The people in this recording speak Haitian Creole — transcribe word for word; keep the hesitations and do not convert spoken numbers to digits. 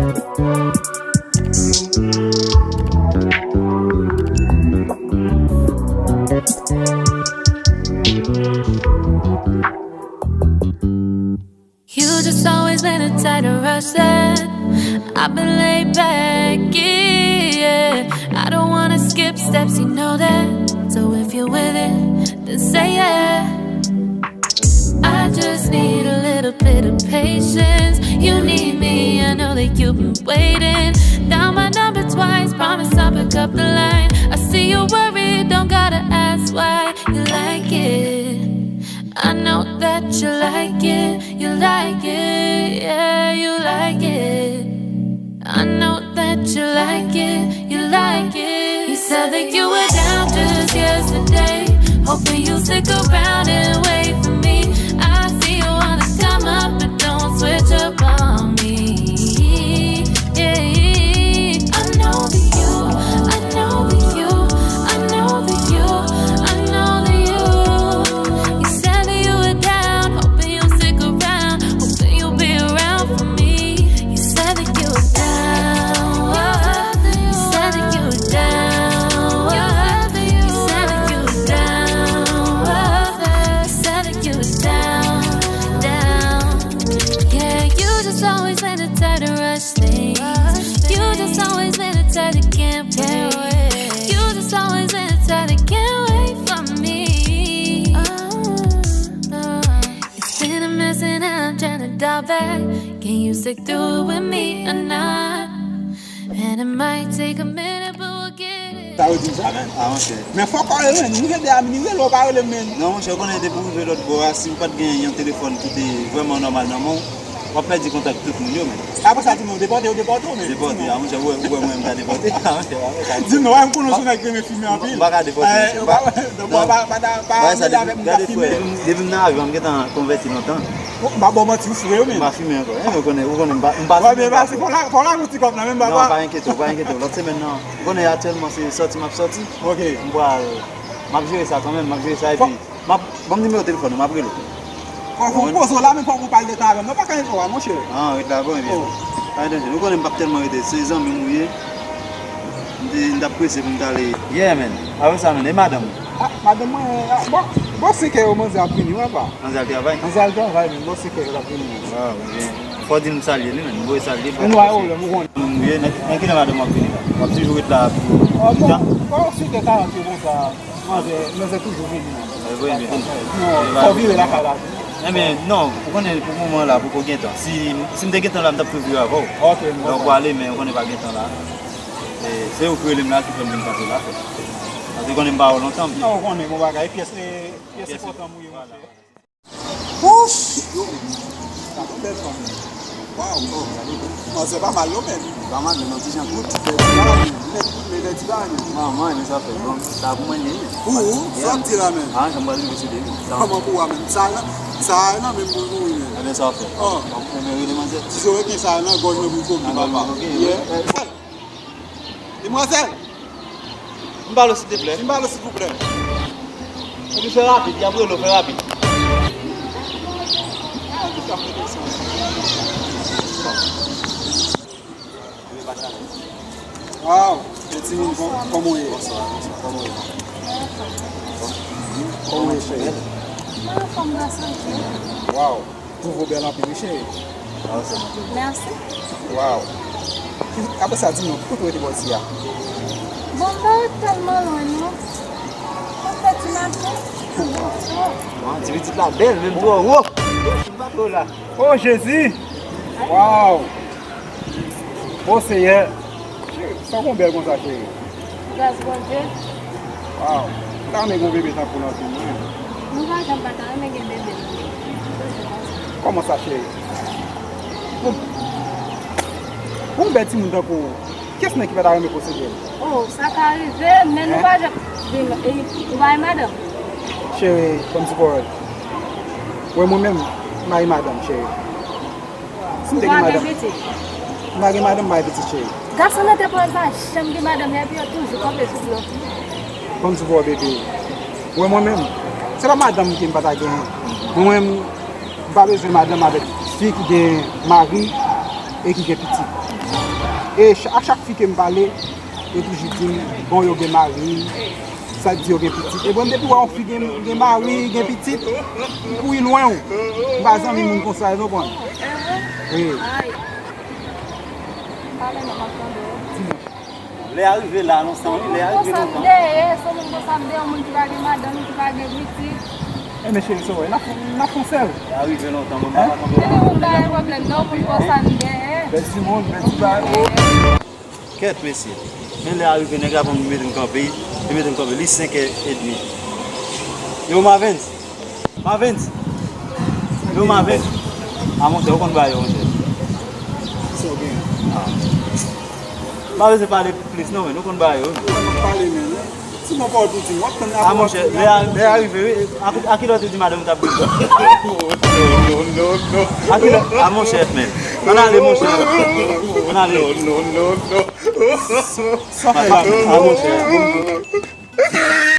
You just always been the type to rush that. I've been laid back, yeah. I don't wanna skip steps, you know that. So if you're with it, then say yeah. I just need a little bit of patience. You need me, I know that you've been waiting. Down my number twice, promise I'll pick up the line. I see you worried, don't gotta ask why. You like it. I know that you like it, you like it, yeah, you like it. I know that you like it, you like it. You said that you were down just yesterday, hoping you stick around and wait for me. I see you wanna come up, but don't switch up on me. Yeah. I know that you, I know that you, I know that you, I know that you. You said that you were down, hoping you'll stick around, hoping you'll be around for me. You said that you were down, you said that you were down, you said that you were down, you said that you were down, down. Yeah, you just always been the type to rush things. You just always been the type that can't wait. You just always been the type that can't wait for me. It's been a mess and I'm trying to dial back. Can you stick through it with me or not? And it might take a minute, but we'll get it. Sa yo di m sa, men. Ah, monchè. Men fòk w rele, men. Nou rele a minwi, rele w pa rele m, men. Non, monchè, ou konnen depi w rive lòt bò a, si w pa t gen yon telefòn ki te vrèman nòmal nan men w, w ap pèdi kontak tout moun yo, men. Apre sa, di m, yo depòte, yo depòte w, men. Depòte, ah, monchè, ou wè, ou wè mwen, m ta depòte. Ah, monchè, apre sa. Di m non, wè, m konnen w se yon nèg ki renmen fimen anpil. M pa ka depòte, eh, monchè. M pa, pa, pa, pa, pa, pa, pa, pa, pa, pa, pa, gade, gade, frè, depi m nan avyon, m gentan konvèti lontan. M pa ba w manti, ou fou, wi, men. M pa fimen ankò. Eh, men ou konnen, ou konnen, m pa, m pa fimen ankò. Fò w lage yon ti kòb nan men m, papa. Non, pa enkyete w, pa enkyete w. Lòt semèn nan, ou konnen aktyèlman se sòti m ap sòti. Ok. M pral, m ap jere sa kanmenm, m ap jere sa, epi m ap, ban m nimewo telefòn ou, m ap rele w. Fò, fò w poze w la, men fò w pale de tan avè m. Non, pa ka ret la, monchè. Ah, ret la, bon, ebyen. Oh. Pa gen danje. Ou konnen m p ap tèlman rete, se zanmi m ou ye. M te, m t ap prese pou m t ale. Yeah, man. Apre sa, man, e madanm ou? Ah, madanm mwen, ah, bon, bon, se kè yo manzè ap vini, wi, papa. Manzè al travay? Manzè al travay, men bon, se kè yo ap vini. Waw, ebyen, fò w di l m salye li, men. M voye salye. Mwen, pa de pwoblèm, ou konnen. Mwen, men, men kilè madanm w ap vini la? W ap toujou ret la pou... Ah, bon, bon, se kè karant yo konsa, manzè, manzè toujou vini, non. Fò vire lakay la. Ebyen, non, ou konnen pou moman la, poko gen tan. Si, si m te gen tan la, m t ap tou vire avè w. Ok, m konprann. Donk, w ale, men ou konnen pa gen tan la. E, se ou ki rele m la ki fè m vin kanpe la, frè. Paske konnen m pa wè w lontan. Non, ou konnen, bon bagay, pyès, e, pyès enpòtan m ou ye, monchè. Wouch! Gade yon bèl fanm. Waw, oh, gade. Manzè pa mal non, men. Pa mal, men non, ti jan kout. Fè ti bagay, men. Nèt kout, men fè ti bagay, men. Manman, men sa fè bon. Sa pou mwen, li, men. Pou ou, sa w ap di la, men. Ah, jan m pral rive sou li, men. Kòman pou w a, men? Sa a, sa a nan men m pou nou, men. Ebyen, sa w ap fè? Oh. W ap fè men rele manzè. Ti zo gen sa a nan gòj mwen pou koke, papa. Nan gòj mwen, ok. Yeah. Demwazèl! Vin pale w, silvouplè. Vin pale w, silvouplè. Epi fè rapid, y ap rele w, fè rapid. Waw, e timoun, kò-, kòman w ye? Bonswa, bonswa, kòman w ye? Kòman w ye, cheri? Mwen anfòm, grasye a Dye. Waw. Twouve w bèl anpil, wi, cheri. Mèsi. Waw. Apre sa, di m non, kote w rete bò isit a? Bon, m pa ret tèlman lwen, non. Mwen fè ti mache. Bon, ti pitit la bèl, menm twò wo. M pa twò la. O Jezi! Waw! O Seyè! Cheri, sa w gon bèl konsa, cheri? Gras Bondye. Waw, m ta renmen gen yon bebe tankou w nan vi m, wi. Nou pa janm pa ta renmen gen bebe. Kòman sa, cheri? Yon, yon bèl timoun tankou w, kiyès nan ki pa ta renmen posede l? Oh, sa ka rive, men nou pa janm vin, e, ou pa gen madanm? Cheri, ban m di pawòl. Wè mwen menm, m pa gen madanm, cheri. Si m te gen madanm. Ou pa gen pitit? M pa gen madanm, m pa gen pitit, cheri. Gason nan te pral pa janm gen madanm, epi yo toujou kanpe sou pye yo. Ban m di w, bebe. Wè mwen menm, se pa madanm ke m pa ta genyen. Mwen menm, m pa bezwen madanm avèk fi ki gen mari e ki gen pitit. E ch- a chak fi ke m pale, yo toujou di m, bon, yo gen mari, sa di yo gen pitit. E bon, depi w wè yon fi gen, gen mari, gen pitit, ou kouri lwen ou. M pa zanmi moun konsa, yo konprann. Wi. Ay. Pale non, m ap tande w. Di mwen. Lè a rive la, lontan, wi, lè a rive lontan. Moun konsa m te ye, se moun konsa m te ye, yon moun ki pa gen madanm, ki pa gen pitit. Enben cheri, sa w wè, n ap fè, n ap fè yon sèl. Lè a rive lontan, mwen pa ka tonbe. Enben moun pa gen pwoblèm non, moun konsa m te ye. Bèl timoun, bèl ti bagay. Kèt mesye. Men lè a rive, nèg la pran m, li mete m kanpe, li mete m kanpe, li senk è edmi. Yo, Mavens. Mavens. Yo, Mavens. A, monchè, ou konn bagay yo, monchè. Sa w gen? A. M pa bezwen pale plis non, men ou konn bagay yo. Ou konn pale, men. Si mwen pa w tou di, w ap tann. A, monchè, lè a, lè a rive, wi. A, a kilè w te di madanm ou t ap vin? Non, non, non, non. A kilè? A, monchè, men. Ann ale, monchè. Ann ale. Non, non, non, non. Sa w fè la? A, monchè.